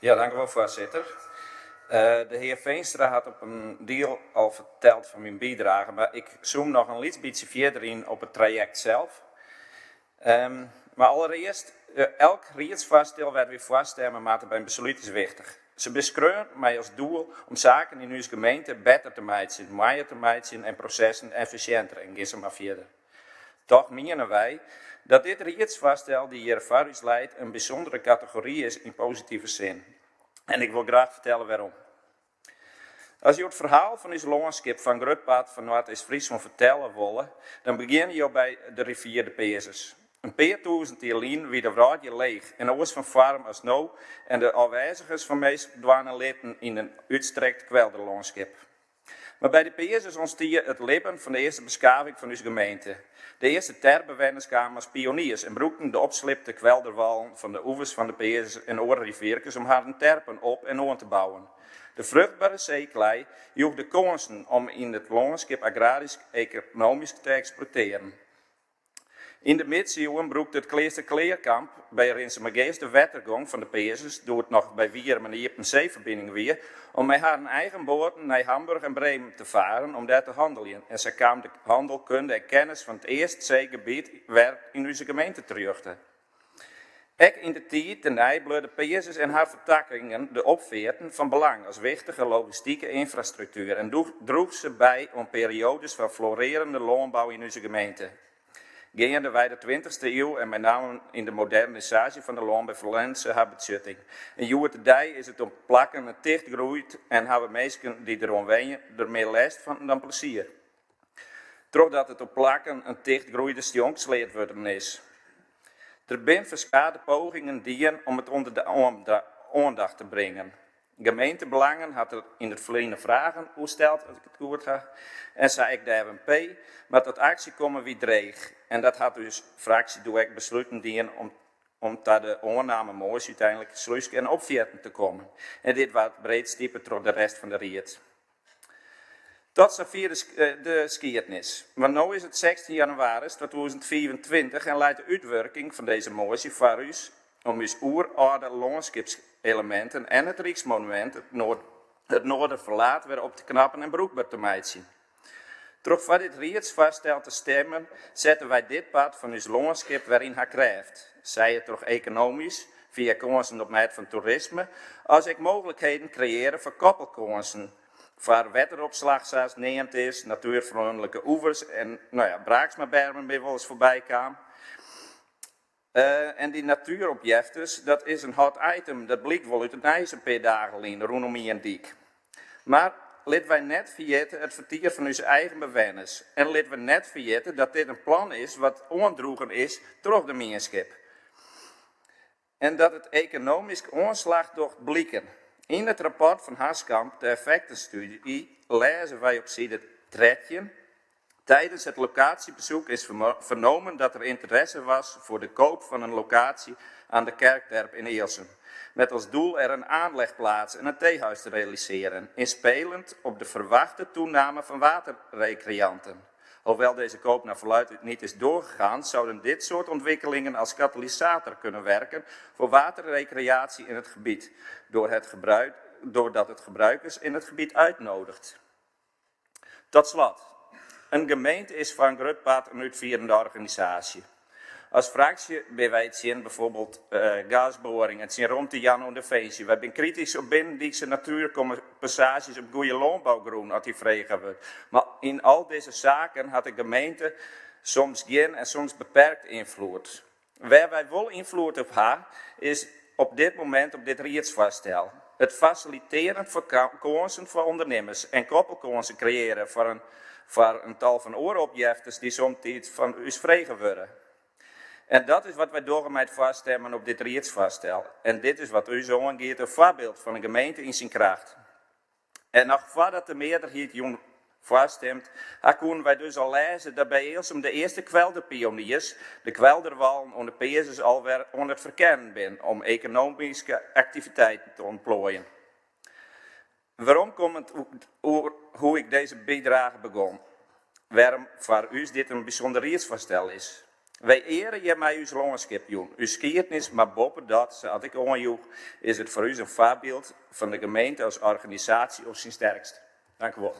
Ja, tankewol, foarsitter. De hear Veenstra hat op in diel al ferteld fan myn bydrage, mar ik zoom noch in lyts bytsje fierder yn op it trajekt sels. Mar allerearst, elk riedsfoarstel wêr't wy foar stimme moatte by in beslút is wichtich. Se binne skreaun mei as doel om saken yn ús gemeente better te meitsjen, moaier te meitsjen en prosessen effisjinter en gean sa mar fierder. Toch miene wy dat dit riedsfoarstel dy't hjir foar ús leit in bysûndere kategory is yn positive sin. En ik wol graach fertelle wêrom. As jo it ferhaal fan ús lânskip foar in grut part fan Noardeast-Fryslân fertelle wolle, dan begjinne jo by de rivier de Peazens. In pear tûzen jier lyn wie de wrâld hjir leech en oars fan foarm as no en de ôfwêzigens fan minsken dwaan litten yn in útstrekt kwelderlânskip. Mar by de Peazens ûntstie it libben fan de earste beskaving fan ús gemeente. De earste terpbewenners kamen as pioniers en brûkten de opslipte kwelderwâlen fan de oevers fan de Peazens en oare rivierkes om harren terpen op en oan te bouwen. De fruchtbere seeklei joech de kânsen om yn it lânskip agrarysk ekonomysk te eksploitearjen. Yn de midsiuwen brûkte it kleaster Claercamp by Rinsumageast de wettergong fan de Peazens, doe't noch by Wierum in iepen seeferbining wie, om mei harren eigen boaten nei Hamburg en Bremen te faren om dêr te hanneljen. En sa kaam de hannel, kunde en kennis fan it Eastseegebiet wer yn ús gemeente terjochte. Ek yn de tiid dêrnei bleau de Peazens en har fertakkingen, de opfearten, fan belang as wichtige logistike ynfrastruktuer en droech se by oan perioades fan florearjende lânbou yn ús gemeente. Geandewei de tweintichste iuw en mei nammen yn de modernisaasje fan de lânbou ferlern se har betsjutting. En hjoed-de-dei is it op plakken in ticht groeid en hawwe minsken dy't deroan wenje der mear lêst fan dan plezier. Trochdat it op plakken in ticht groeide stjonksleat wurden is. Der binne ferskate pogingen dien om it ûnder de oandacht te bringen. Gemeentebelangen hat der yn it ferline fragen oer steld, as ik it goed ha, en sa ek de FNP, mar tot aksje komme wie dreech. En dat hat ús fraksje doe ek besluten dien om ta de oanname moasje úteinlik Slúske en Opfearten te kommen. En dit waard breed stipe troch de rest fan de ried. Tot safier de skiednis. Want no is it 16 jannewaris 2025 en leit de útwurking fan dizze moasje foar ús om ús oerâlde lânskipseleminten en it Ryksmonumint, it, Noard, it Noarderferlaat, wer op te knappen en brûkber te meitsjen. Troch foar dit riedsfoarstel te stimmen, sette wy dit part fan ús lânskip wer yn har krêft. Sij it troch ekonomysk, fia kânsen op mêd fan toerisme, as ek mooglikheden kreëarje foar koppelkânsen, foar wetteropslach sa as neamd is, natuerfreonlike oevers en no ja, Braaksmabermen binne wolris foarby kaam. En dy natueropjeftes, dat is in hot item, dat blykt wol út it nijs in pear dagen lyn rûnom ien dyk. Mar lit wy net ferjitte it fertier fan ús eigen bewenners en lit we net ferjitte dat dit in plan is wat oandroegen is troch de mienskip. En dat it ekonomysk oanslach docht bliken. Yn it rapport fan Harskamp, de effektenstudie, lêze wy op side 13: "Tijdens het locatiebezoek is vernomen dat er interesse was voor de koop van een locatie aan de Kerkterp in Ealsum, met als doel er een aanlegplaats en een theehuis te realiseren, inspelend op de verwachte toename van waterrecreanten. Hoewel deze koop naar verluidt niet is doorgegaan, zouden dit soort ontwikkelingen als katalysator kunnen werken voor waterrecreatie in het gebied, doordat het gebruikers in het gebied uitnodigt." Tot slot, in gemeente is foar in grut part in útfierende organisaasje. As fraksje binne wy tsjin byfoarbyld gasboaring en tsjin romte jaan oan definsje. Wy binne kritysk op binnendykse natuerkompensaasjes op goede lânbougrûn as dy frege wurdt. Mar yn al dizze saken hat de gemeente soms gjin en soms beperkt ynfloed. Wêr wy wol ynfloed op ha, is op dit momint op dit riedsfoarstel. It fasilitearjen fan kânsen foar ûndernimmers en koppelkânsen kreëarje foar in tal fan oare opjeftes dy't somtiids fan ús frege wurde. En dat is wat wy dogge mei it foarstimmen op dit riedsfoarstel. En dit is wat ús oangiet in foarbyld fan in gemeente yn syn kracht. En noch foardat de mearderheid jûn foarstimt, ha koene wy dus al lêze dat by Ealsum de earste kwelderpioniers de kwelderwallen oan de Peazens alwer oan it ferkennen binne om ekonomyske aktiviteiten te ûntploaien. Weromkommend oer hoe ik dizze bydrage begûn, wêrom foar ús dit in bysûnder riedsfoarstel is. Wy eare hjirmei ús lânskip jûn, ús skiednis, mar boppedat, sa't ik oanjoech, is it foar ús in foarbyld fan de gemeente as organisaasje op syn sterkst. Dank u wol.